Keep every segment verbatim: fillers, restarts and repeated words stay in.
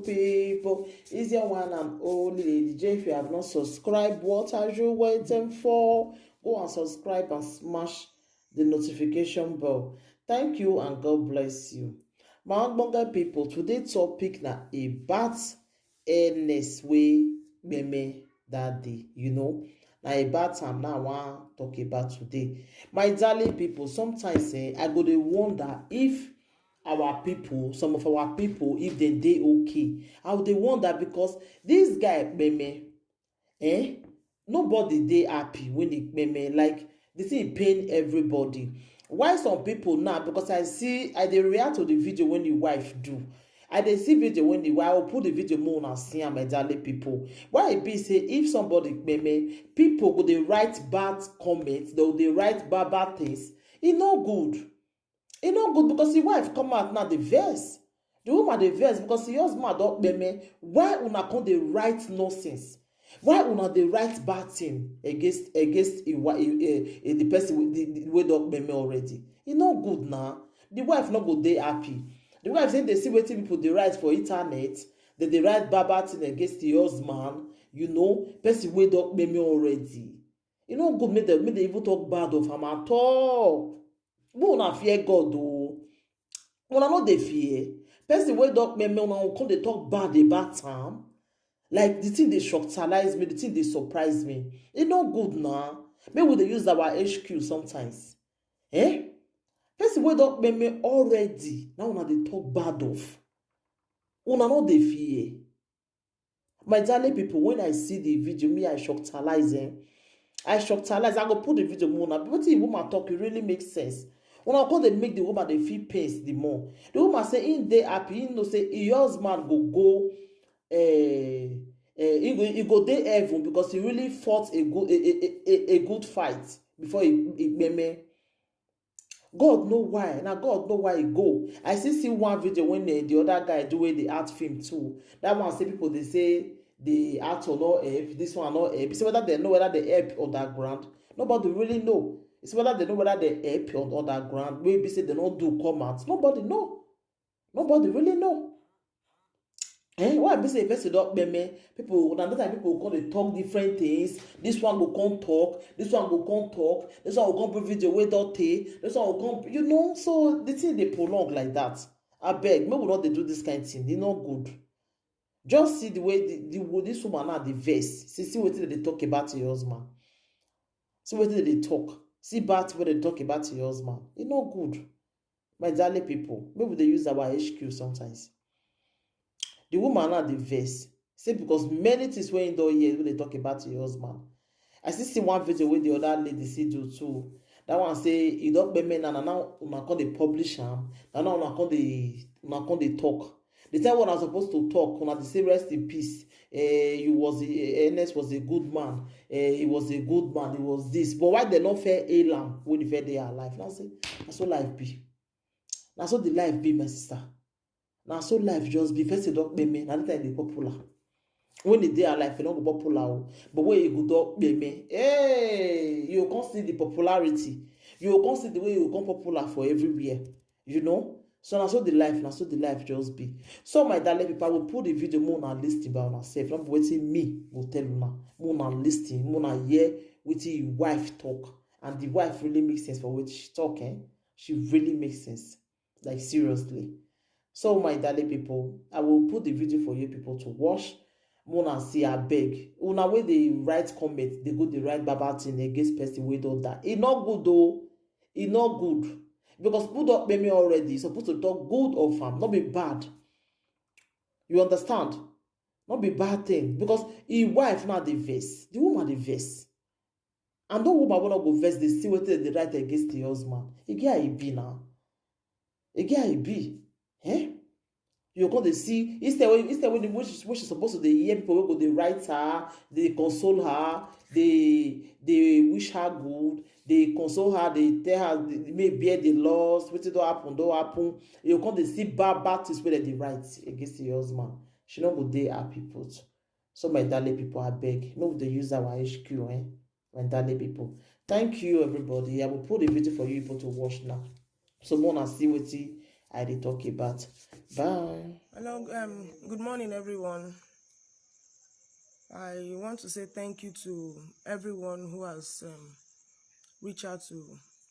People, it's your one and only Lady J. If you have not subscribed, what are you waiting for? Go and subscribe and smash the notification bell. Thank you and God bless you. My ogbonge people, today topic na about illness wey gbeme that day, you know. Na about am now I wan talk about today. My darling people, sometimes eh, I go dey wonder if our people, some of our people, if dem dey okay. I go dey wonder because this guy gbeme, eh, nobody dey happy when he gbeme. Like, the thing pain everybody. Why some people now? Because I see, I dey react to the video when the wife do. I dey see video when the wife, I will put the video more and see am, my darling people. Why e be say if somebody gbeme, people go dey write bad comments, they go dey write bad bad things. E no good. E no good because the wife come out now dey vex. The woman dey vex because the husband don gbeme. Why una come dey write nonsense? Why una dey write bad thing against, against a, wa- a, a, a, the person wey, the, the, wey don gbeme already? E no good na. The wife no go dey happy. The wife say dey see wetin people dey write for internet. They dey write bad bad thing against the husband. You know, person wey don gbeme already. E no good make dem, make dem even talk bad of am at all. But una fear God o. Una no dey fear. Person wey don gbeme, una go come dey talk bad about am. Like, the thing dey shocktalize me, the thing dey surprise me. E no good na. Make we dey use our H Q sometimes. Eh? Person wey don gbeme already, now una dey talk bad of. Una no dey fear. My darling people, when I see the video, me, I shocktalize, eh? I shocktalize. I go put the video more now. Wetin the woman talk, it really makes sense. Una come dey make the woman dey feel pains the more. The woman say he dey happy, he know say him husband go go, eh, eh, he go, he go dey heaven because he really fought a good, a, a, a, a good fight before he, he gbeme. God know why. Now God know why he go. I still see one video when eh, the other guy do wey dey act film too. That one say people dey say the actor no help, this one no help. Say whether they know whether they help underground, nobody really know. It's whether they know whether they help on underground. Maybe say they no do come out. Nobody know. Nobody really know. Eh, why be say person don gbeme? People, na that time people come dey talk different things. This one go come talk, this one go come talk, this one go come put video wey don tey, this one go come, you know. So the thing dey prolong like that. Abeg, make we no dey do this kind thing. E no good. Just see the way the, the wo- this woman now dey vex. See, see wetin dem dey talk about your husband. See wetin dem dey talk. See bad thing wey dem talk about your husband. E no good. My darling people, make we dey use our H Q sometimes. The woman now dey vex. Say because many things wey he don hear wey dey talk about your husband. I still see one video wey the other lady see do too. That one say e don gbeme now, na now una come dey publish am. Na now una come dey, una come dey talk. The time when I supposed to talk, una dey say rest in peace. Eh, you was a, eh, Ernest was a good man. Eh, he was a good man. He was this. But why they no fair hail am when he fair dey alive? Na say, na so life be. Na so the life be, my sister. Na so life just be. Person don gbeme, na that time dey popular. When he dey alive, he no go popular o. But when he go don gbeme, hey, you go come see the popularity. You go come see the way you go come popular for everywhere. You know? So na so the life, na so the life just be. So my darling people, I will put the video more una listen by una self. Not wetin me go tell una. More una listen, more una hear wetin your wife talk. And the wife really makes sense for what she talk, eh? She really makes sense. Like, seriously. So my darling people, I will put the video for you people to watch. More una see, abeg. Una wey dey write comment, dey go dey write bad bad thing against person wey don die. E no good o. E no good. Because people don gbeme already. You suppose to talk good of am, no be bad. You understand? No be bad thing. Because his wife now dey vex. The woman dey vex. And that woman wey no go vex dey see wetin dem dey write against the husband. E get how e be now. E get how e be. Eh? You come dey see, instead wey, instead wey the, wey she, wey she suppose to dey hear people wey go dey write her, dey console her, dey, dey wish her good, dey console her, dey tell her, dey, make bear the loss, wetin don happen, don happen. You come dey see bad bad things wey dem dey write against the husband. She no go dey happy put. So my darling people, abeg, make we dey use our H Q, eh? My darling people. Thank you, everybody. I will put the video for you people to watch now. So more una see wetin I dey talk about. Bye. Hello, um, good morning, everyone. I want to say thank you to everyone who has um, reached out to,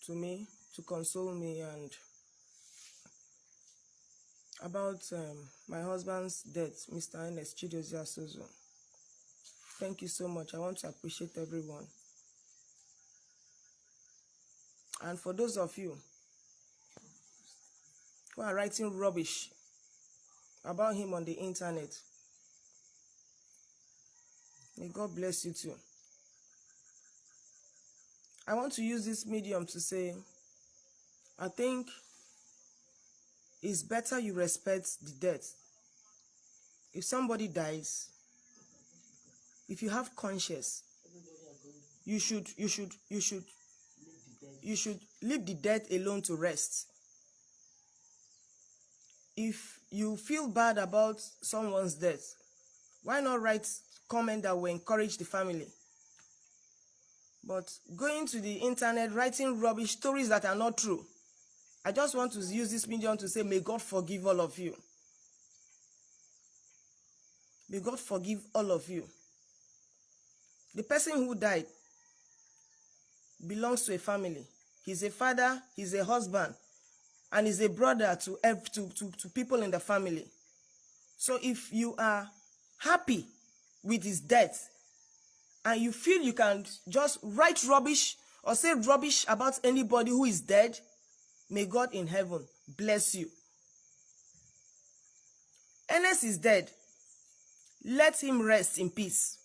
to me to console me and about um, my husband's death, Mister Ernest Chidozie Asuzu. Thank you so much. I want to appreciate everyone. And for those of you who are writing rubbish about him on the internet, may God bless you too. I want to use this medium to say, I think it's better you respect the death. If somebody dies, if you have conscience, you should you should you should you should leave the death alone to rest. If you feel bad about someone's death, why not write comment that will encourage the family? But going to the internet, writing rubbish, stories that are not true, I just want to use this medium to say, may God forgive all of you. May God forgive all of you. The person who died belongs to a family. He's a father, he's a husband, and he's a brother to, ev- to, to, to people in the family. So if you are happy with his death and you feel you can just write rubbish or say rubbish about anybody who is dead, may God in heaven bless you. Ernest is dead. Let him rest in peace.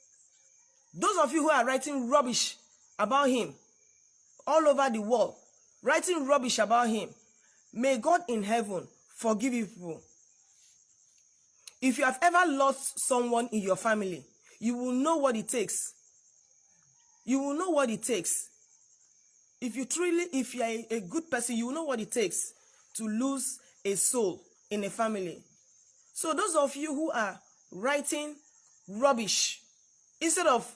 Those of you who are writing rubbish about him all over the world, writing rubbish about him, may God in heaven forgive you people. If you have ever lost someone in your family, you will know what it takes. You will know what it takes. If you truly, if you are a, a good person, you will know what it takes to lose a soul in a family. So those of you who are writing rubbish, instead of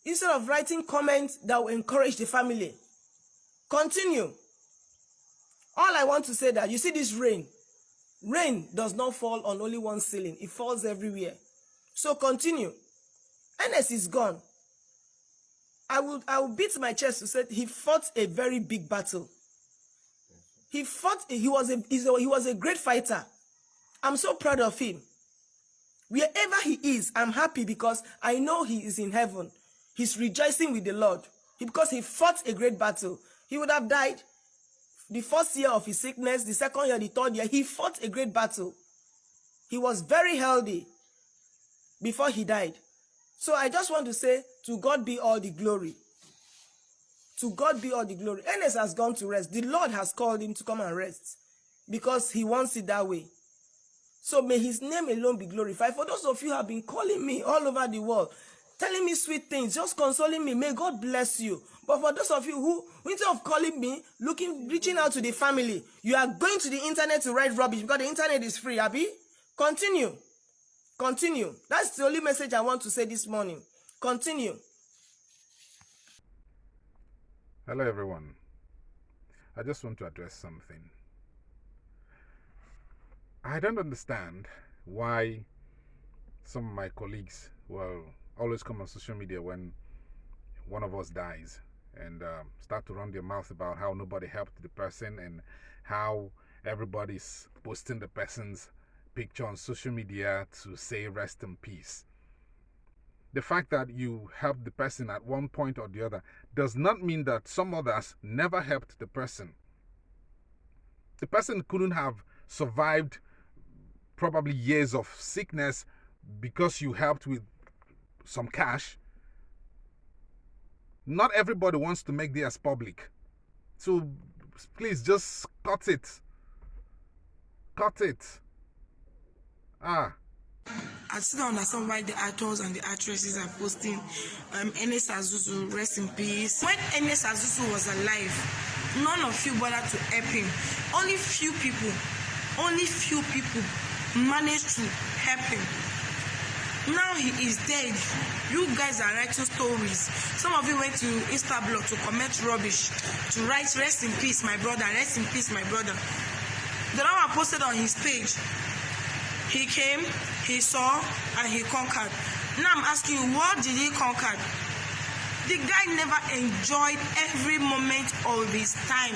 instead of writing comments that will encourage the family, continue. All I want to say that, you see this rain, rain does not fall on only one ceiling, it falls everywhere. So continue. Ernest is gone. I will I will beat my chest to say he fought a very big battle. He fought. He was a he's a- he was a great fighter. I'm so proud of him. Wherever he is, I'm happy because I know he is in heaven. He's rejoicing with the Lord because he fought a great battle. He would have died the first year of his sickness, the second year, the third year. He fought a great battle. He was very healthy before he died. So I just want to say, to God be all the glory. To God be all the glory. Ernest has gone to rest. The Lord has called him to come and rest because he wants it that way. So may his name alone be glorified. For those of you who have been calling me all over the world, telling me sweet things, just consoling me, may God bless you. But for those of you who, instead of calling me, looking, reaching out to the family, you are going to the internet to write rubbish because the internet is free, abi? Continue. Continue. That's the only message I want to say this morning. Continue. Hello, everyone. I just want to address something. I don't understand why some of my colleagues will always come on social media when one of us dies and um, start to run their mouth about how nobody helped the person and how everybody's posting the person's picture on social media to say rest in peace. The fact that you helped the person at one point or the other does not mean that some others never helped the person. The person couldn't have survived probably years of sickness because you helped with some cash. Not everybody wants to make theirs public. So please just cut it. Cut it. Ah. I still don't understand why the actors and the actresses are posting um, Ernest Azuzu, rest in peace. When Ernest Azuzu was alive, none of you bothered to help him. Only few people, only few people managed to help him. Now he is dead. You guys are writing stories. Some of you went to Instablog to comment rubbish, to write rest in peace, my brother, rest in peace, my brother. The one I posted on his page. He came, he saw, and he conquered. Now I'm asking you, what did he conquer? The guy never enjoyed every moment of his time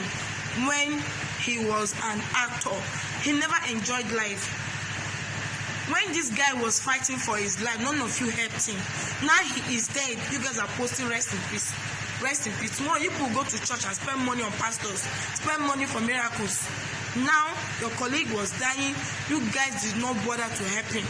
when he was an actor. He never enjoyed life. When this guy was fighting for his life, none of you helped him. Now he is dead. You guys are posting rest in peace. Rest in peace. Tomorrow you people go to church and spend money on pastors, spend money for miracles. Now your colleague was dying. You guys did not bother to help him.